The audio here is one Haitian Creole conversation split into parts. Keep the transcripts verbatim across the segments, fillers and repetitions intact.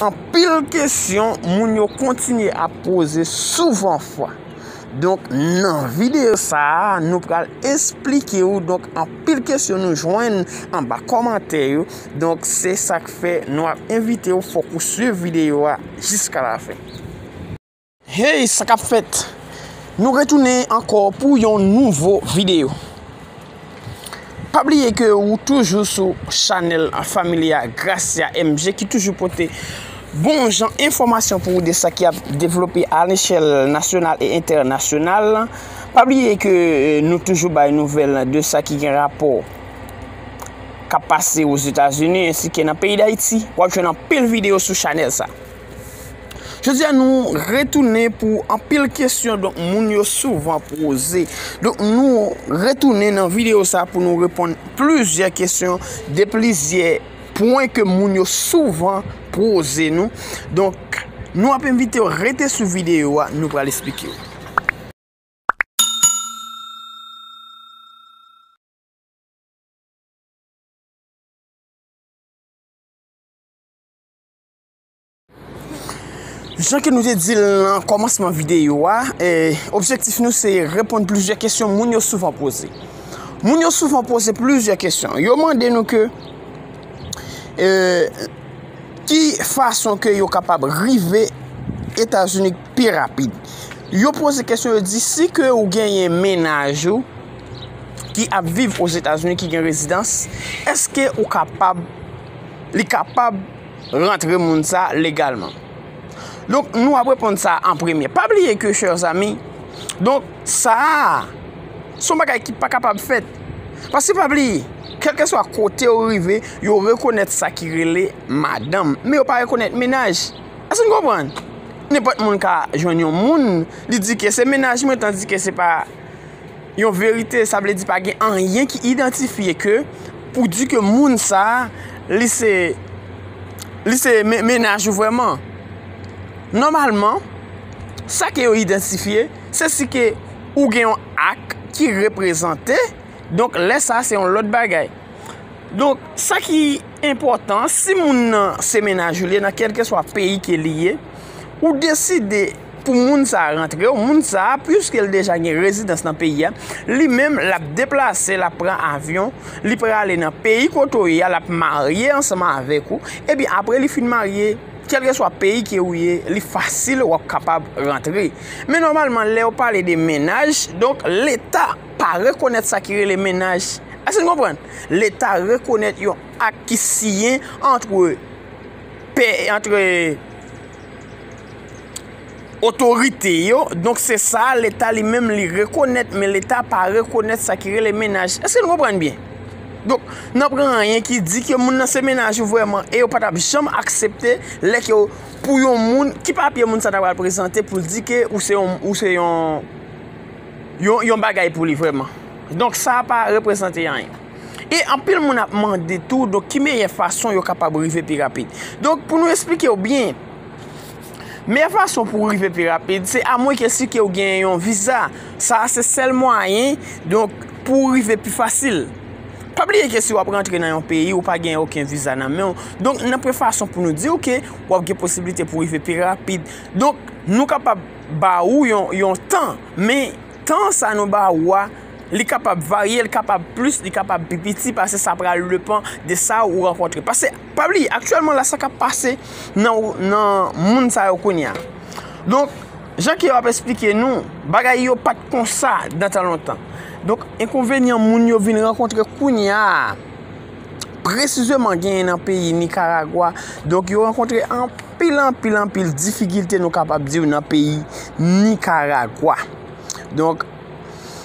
Anpil kesyon moun yo kontinye ap poze souvan fwa. Donk, nan videyo sa a, nou pral esplike w, donk, anpil kesyon nou jwenn anba kòmantè yo. Donk, se sa k fè nou ap envite w, fòk ou swiv videyo a jiska lafen. Hey, sa k ap fèt? Nou retounen ankò pou yon nouvo videyo. Pa bliye ke ou toujou sou chanèl fanmi a, Gracia M G, ki toujou pote bon jan enfòmasyon pou ou de sa ki ap devlope a lechèl nasyonal e entènasyonal. Pa bliye ke, eh, nou toujou bay nouvèl de sa ki gen rapò k ap pase Ozetazini ensi ke nan peyi Dayiti. W ap jwenn anpil videyo sou chanèl sa. Jodi a, nou retounen pou anpil kesyon, donk, moun yo souvan poze. Donk, nou retounen nan videyo sa pou nou reponn plizyè kesyon de plizyè pwen ke moun yo souvan poze nou. Donk, nou ap envite w rete sou videyo a, nou pral esplike w. Jan ke nou te di l nan kòmansman videyo a, eh, objektif nou se reponn plizyè kesyon moun yo souvan poze. Moun yo souvan poze plizyè kesyon. Yo mande nou ke, eh, ki fason ke yo kapab rive Etazini pi rapid? Yo poze kesyon, yo di, si ke ou genyen mennaj ou ki ap viv Ozetazini, ki gen rezidans, èske ou kapab, li kapab rantre moun sa legalman? Donk, nou ap reponn sa an premye. Pa bliye ke, chè zanmi, donk, sa a, se yon bagay ki pa kapab fèt. Paske pa bliye, kèlkeswa kote ou rive, yo rekonèt sa ki rele madanm, men yo pa rekonèt mennaj. Èske n konprann? Nenpòt moun ka jwenn yon moun, li di ke se mennaj mwen, tandike se pa yon verite, sa vle di pa gen anyen ki idantifye ke pou di ke moun sa a, li se, li se me-, mennaj ou vrèman. Nòmalman, sa ke yo idantifye, se si ke ou gen yon ak ki reprezante, donk lè sa a se yon lòt bagay. Donk, sa ki enpòtan, si moun nan se mennaj ou li ye, nan kèlkeswa peyi ke li ye, ou deside pou moun sa a rantre, ou moun sa a, piske l deja gen rezidans nan peyi a, li menm, l ap deplase, l ap pran avyon, li prale nan peyi kote w ye a, l ap marye ansanm avèk ou, epi apre li fin marye, kèlkeswa peyi ke ou ye, li fasil, w ap kapab rantre. Men nòmalman, lè yo pale de mennaj, donk, Leta pa rekonèt sa ki rele mennaj. Èske n konprann? Leta rekonèt yon ak ki siyen antre pè, antre otorite yo. Donk, se sa, Leta li menm, li rekonèt, men Leta pa rekonèt sa ki rele mennaj. Èske n konprann byen? Donk, n ap pran anyen ki di ke moun nan se mennaj ou vrèman, e yo pa t ap janm aksepte lè ke yo, pou yon moun, ki papye moun sa ta pral prezante pou l di ke ou se yon, ou se yon, yon, yon bagay pou li vrèman. Donk, sa pa reprezante anyen. E anpil moun ap mande tou, donk, ki meyè fason yo kapab rive pi rapid. Donk, pou nou esplike w byen, meyè fason pou w rive pi rapid, se amwen ke si ke w gen yon viza. Sa a se sèl mwayen, donk, pou w rive pi fasil. Pa bliye ke si w ap rantre nan yon peyi, ou pa gen okenn viza nan men w. Donk, nan premye fason pou nou di w ke w ap gen posiblite pou w rive pi rapid. Donk, nou kapab ba ou yon, yon tan, men tan sa nou ba ou a, li kapab varye, li kapab plis, li kapab pi piti, paske sa pral depann de sa ou rankontre. Paske, pa bliye, aktyèlman la, sa k ap pase nan, nan moun sa yo kounye a. Donk, jan ke yo ap esplike nou, bagay yo pa t konsa nan tan lontan. Donk, enkonvenyan moun yo vin rankontre kounye a, presizeman genyen nan peyi Nikaragwa. Donk, yo rankontre anpil, anpil, anpil difikilte, nou kapab di, nan peyi Nikaragwa. Donk,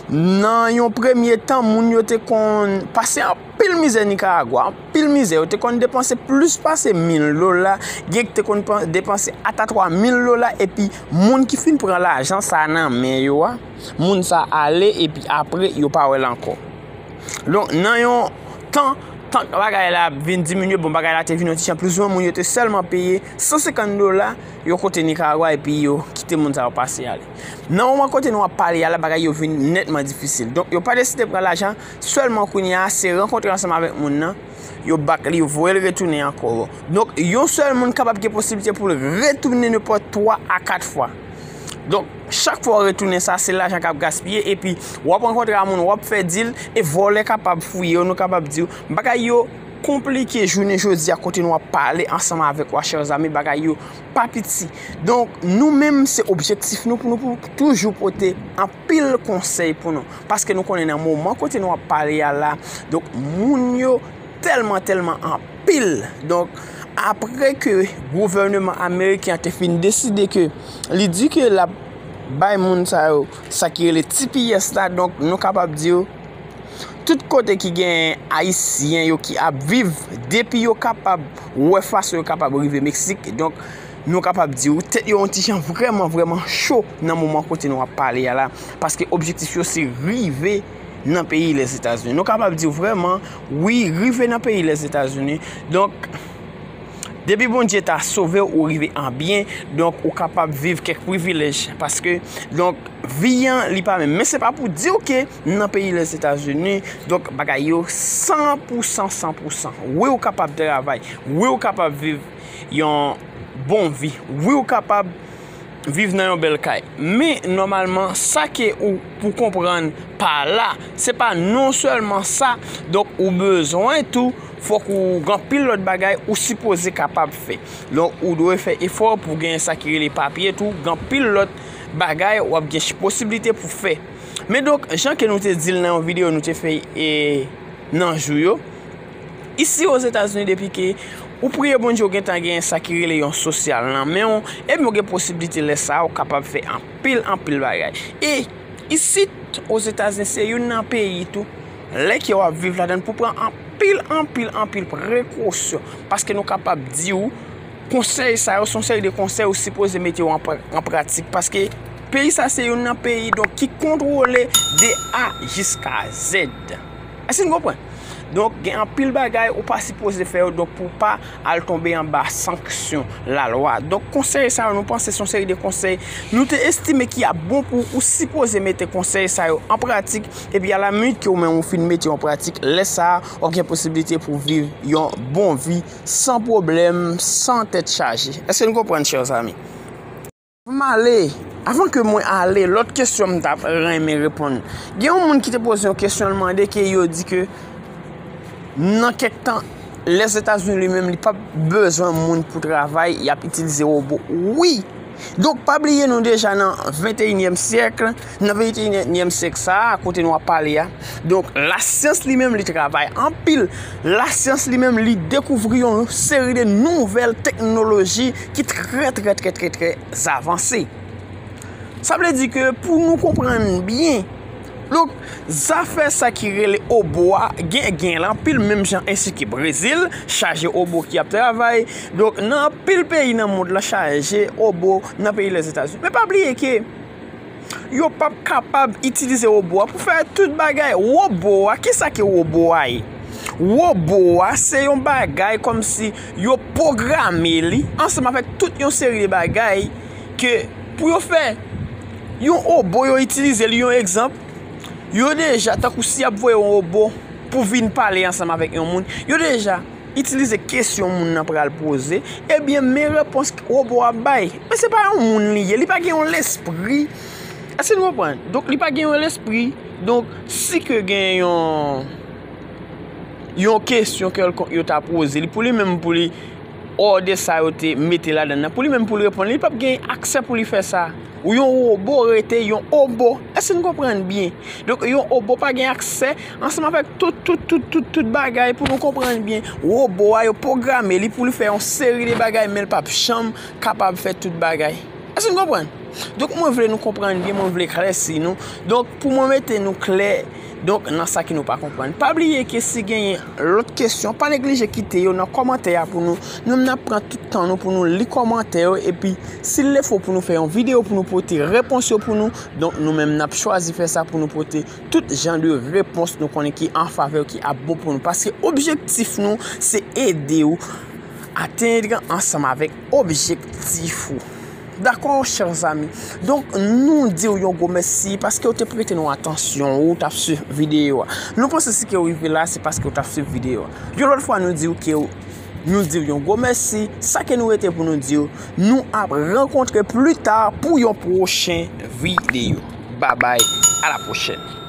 nan yon premye tan, moun yo te konn pase anpil mizè Nikaragwa, anpil mizè. Yo te konn depanse plis pase mil dola, gen ki te konn pan-, depanse ata twa mil dola, epi moun ki fin pran lajan sa a nan men yo a, moun sa a ale, epi apre, yo pa wè l ankò. Donk, nan yon tan, tan bagay la vin diminye, bon, bagay la te vin yon ti jan pli oumwen, moun yo te sèlman peye san senkant dola, yo kote Nikaragwa, epi yo kite moun sa yo pase ale. Nan moman kote nou ap pale a la, bagay yo vin nètman difisil. Donk, yo pa deside pran lajan, sèlman kounye a, se rankontre ansanm avèk moun nan, yo back li, yo voye l retounen ankò. Donk, yon sèl moun kapab gen posiblite pou l retounen nenpòt twa a kat fwa. Donk, chak fwa w retounen sa, se lajan k ap gaspiye, epi w ap rankontre a moun, w ap fè dil, e vòlè kapab fouye w, nou kapab di w, bagay yo konplike jounen jodi a kote nou ap pale ansanm avèk w a, chè zanmi, bagay yo pa piti. Donk, nou menm, se objektif nou pou nou pou toujou pote anpil konsèy pou nou. Paske nou konnen nan moman kote nou ap pale a la, donk, moun yo tèlman, tèlman anpil. Donk, apre ke gouvèneman ameriken an te fin deside ke li di ke l ap bay moun sa yo, sa ki rele T P S la, donk, nou kapab di yo, tout kote ki gen Ayisyen yo ki ap viv, depi yo kapab wè fason yo kapab rive Meksik, donk, nou kapab di w, tèt yo yon ti jan vrèman, vrèman cho nan moman kote nou ap pale a la, paske objektif yo se rive nan peyi Lèzetazini. Nou kapab di w vrèman, wi, rive nan peyi Lèzetazini. Donk, depi Bondye ta sove w, ou rive an byen, donk, ou kapab viv kèk privilèj, paske, donk, vi an, li pa menm. Men se pa pou di w ke nan peyi Lèzetazini, donk, bagay yo san pou san, san pou san. Wi, ou kapab travay. Wi, ou kapab viv yon bon vi. Wi, ou kapab viv nan yon bèl kay. Men, nòmalman, sa ke ou pou konprann pa la, se pa non sèlman sa, donk, ou bezwen tou, fòk ou gen anpil lòt bagay ou sipoze kapab fè. Donk, ou dwe fè efò pou genyen sa ki rele papye tou, gen anpil lòt bagay w ap gen posiblite pou fè. Men donk, jan ke nou te di l nan yon videyo nou te fè, e, nan jou yo, isi Ozetazini, depi ke ou priye Bondye, ou gentan gen sa ki rele yon sosyal nan men w, ebyen ou gen posiblite lè sa a ou kapab fè anpil, anpil bagay. E isit Ozetazini, se youn nan peyi tou, lè ke w ap viv ladan l, pou pran anpil, anpil, anpil prekosyon. Paske nou kapab di w, konsèy sa yo, se yon seri de konsèy ou sipoze mete yo an pra-, an pratik. Paske peyi sa se youn nan peyi, donk, ki kontwole de A jiska Z. Èske n konprann? Donk, gen anpil bagay ou pa sipoze fè yo, donk, pou w pa al tonbe anba sanksyon lalwa. Donk, konsèy sa yo, nou panse se yon seri de konsèy nou te estime ki ap bon pou ou, ou sipoze mete konsèy sa yo an pratik, epi a la minit ke ou menm ou fin mete yo an pratik, lè sa a, w ap gen posiblite pou w viv yon bon vi san pwoblèm, san tèt chaje. Èske n konprann, chè zanmi? Anvan m ale, anvan ke mwen ale, lòt kesyon m t ap renmen reponn. Gen yon moun ki te poze yon kesyon, l mande ke yo di ke nan kèk tan, Lèzetazini li menm, li p ap bezwen moun pou travay, y ap itilize wobo. Wi! Donk, pa bliye nou deja nan venteyinyèm syèk, nan venteyinyèm syèk sa a, kote nou ap pale a. Donk, lasyans li menm, li travay anpil. Lasyans li menm, li dekouvri yon seri de nouvèl teknoloji ki trè, trè, trè, trè, trè avanse. Sa vle di ke pou nou konprann byen, donk, zafè sa ki rele obo a, gen, gen l anpil, menm jan ensi ke Brezil, chaje obo ki ap travay. Donk, nan anpil peyi nan mond lan chaje obo nan peyi Lèzetazini. Men pa bliye ke yo p ap kapab itilize wobo a pou fè tout bagay. Wobo a, kisa ke wobo a ye? Wobo a, se yon bagay kòmsi yo pwograme li ansanm avèk tout yon seri de bagay ke pou yo fè yon wobo, yo itilize li, yon egzanp, yo deja, tankou si y ap voye yon wobo pou vin pale ansanm avèk yon moun, yo deja itilize kesyon moun nan pral poze, ebyen, men repons wobo a ap bay. Men se pa yon moun li ye, li pa gen yon lespri. Èske nou konprann? Donk, li pa gen yon lespri. Donk, si ke gen yon, yon kesyon kèlkonk yo ta poze li, pou li menm, pou li òde sa yo te mete ladan l nan, pou li menm, pou li reponn, li p ap gen aksè pou li fè sa. Ou yon wobo rete yon obo. Èske n konprann byen? Donk, yon obo pa gen aksè ansanm avèk tout, tout, tout, tout, tout bagay. Pou nou konprann byen, wobo a, yo pwograme li pou li fè yon seri de bagay, men l p ap janm kapab fè tout bagay. Èske n konprann? Donk, mwen vle nou konprann byen, mwen vle klèsi nou. Donk, pou mwen mete nou klè, donk, nan sa ke nou pa konprann. Pa bliye ke si genyen lòt kesyon, pa neglije kite yo nan kòmantè a pou nou. Nou menm n ap pran tout tan nou pou nou li kòmantè yo, epi si l lefo pou nou fè yon videyo pou nou pote repons yo pou nou, donk nou menm n ap chwazi fè sa pou nou pote tout jan de repons nou konnen ki an favè w, ki ap bon pou nou. Paske objektif nou, se ede w atenn ansanm avèk objektif ou. Dakò, chè zanmi. Donk, nou di w yon gwo mèsi paske w te prete nou atansyon, ou t ap swiv videyo a. Nou panse si ke w rive la, se paske w t ap swiv videyo a. Yon lòt fwa, nou di w ke w, nou di w yon gwo mèsi. Sa ke nou rete pou nou di w, nou ap rankontre pli ta pou yon pwochen videyo. Babay, a la pwochèn.